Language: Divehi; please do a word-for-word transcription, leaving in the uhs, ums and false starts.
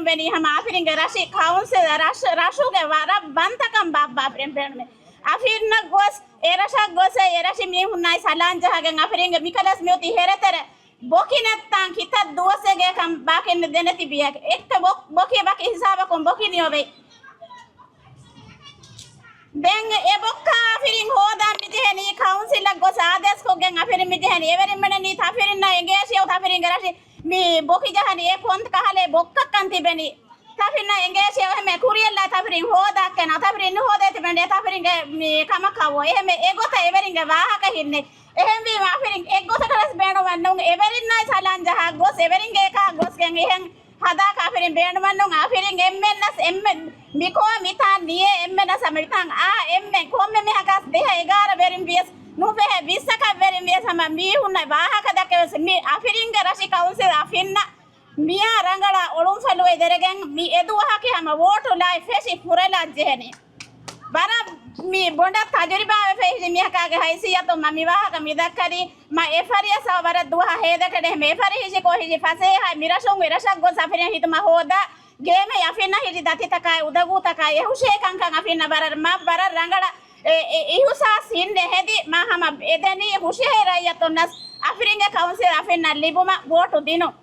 ވެނީ ހަމަ އަފިރިންގެ ރަށި ކައުންސިލް ރަށް، ރަށުގެ ވަރަށް ވަންތަކަން ބާއްވާ އަފިރިން ބޭނުމޭ. އަފިރިންނަށް ގޮސް އެ ރަށަށް ގޮސް އެ ރަށި މީހުންނާއި ސަލާން ޖަހަގެން އަފިރިންގެ މިކަލަސް މިއޮތީ ހެރެތެރެ ބޮކި ނެތްތާން ކިތައް ދުވަސް އެގޭކަން ބާކިން ދެނެތި ބިޔަކަށް އެއްކަ ބޮ-، ބޮކި ވަކި ހިސާބަކުން ބޮކި ނިޔޮވެ. ދެން އެ ބޮއްކަ އަފިރިން ހޯދާ މިޖެހެނީ ކައުންސިލަށް ގޮސް އާދޭސްކޮށްގެން އަފިރިން މިޖެހެނީ އެވެރިން މެނެނީ ތަފިރިންނަށް އެނގޭށިޔަ ތަފިރިންގެ ރަށި މި ބޮކި ޖަހަނީ އެ ކޮން ކަހަލޭ ބޮއްކަކަން ތިބެނީ. ތަފިންނަށް އެނގޭށި އެހެމެ ކުރިޔަށްލާ ތަފިރިން ހޯދާކެނާ ތަފިރިން ނުހޯދޭ ތިބެން އެ ތަފިރިންގެ މި ކަމަކަށް އެހެމެ އެގޮތަށް އެވެރިންގެ ވާހަކަ ހިންނެ. އެހެންވީމަ އަފިރިން އެއްގޮތަކަށް ވެސް ބޭނުމެއް ނޫން. އެވެރިންނާއި ސަލާން ޖަހާ ގޮސް އެވެރިންގެ އެކާ ގޮސްގެން އެހެން ހަދާކަށް އަފިރިން ބޭނުމެއް ނޫން. އަފިރިން އެންމެންނަސް އެންމެ މިކޯ މިތާ ނިޔޭ އެންމެންނަސް މިތާން އާ އެންމެން ކޮންމެ މީހަކަސް ދެހަ އެގާރަ ވެރިން ވިޔަސް ނުފެހޭ ވިއްސަކަށް ވެރިން ވިޔަސް ހަމަ މީހުންނަށް ވާހަކަ ދައްކެވެސް މި އަފިރިންގެ ރަށި ކައުންސިލް އަފިންނަށް މިޔާ ރަނގަޅަށް އޮޅުންފެލުވެ ދެރެގެން މި އެދުވަހަކީ ހަމަ ވޯޓު ލާއި ފެށި ފުރެލާ ޖެހެނީ. ވަރަށް މި ބޮޑަށް ތަޖުރިބާވެފައި ހިޖި މީހަކާގެ ހައިސިއްޔަތުން މަ މި ވާހަކަ މި ދައްކަރީ މަ އެފަރިޔަސް ވަރަށް ދުވަހަށް ހޭދަކަޑެ ހެމެ އެފަރި ހިޖިކޮށް ހިޖި ފަސޭހައި މި ރަށުން އެ ރަށަށް ގޮސް އަފިރިން ހިދުމަ ހޯދާ ގޭމެ އަފިންނަށް ހިޖި ދަތިތަކާއި އުދަގޫތަކާއި އެހުށޭ ކަންކަން އަފިންނަށް ވަރަށް މަ ވަރަށް ރަނގަޅަށް އެ، އެ، އިހުސާސް ހިންނެ ހެދި މާ ހަމަ އެދެނީ ހުށިހޭ ރައްޔަތުންނަސް އަފިރިންގެ ކައުންސިލް އަފިންނަށް ލިބުމަށް ވޯޓު ދިނުން.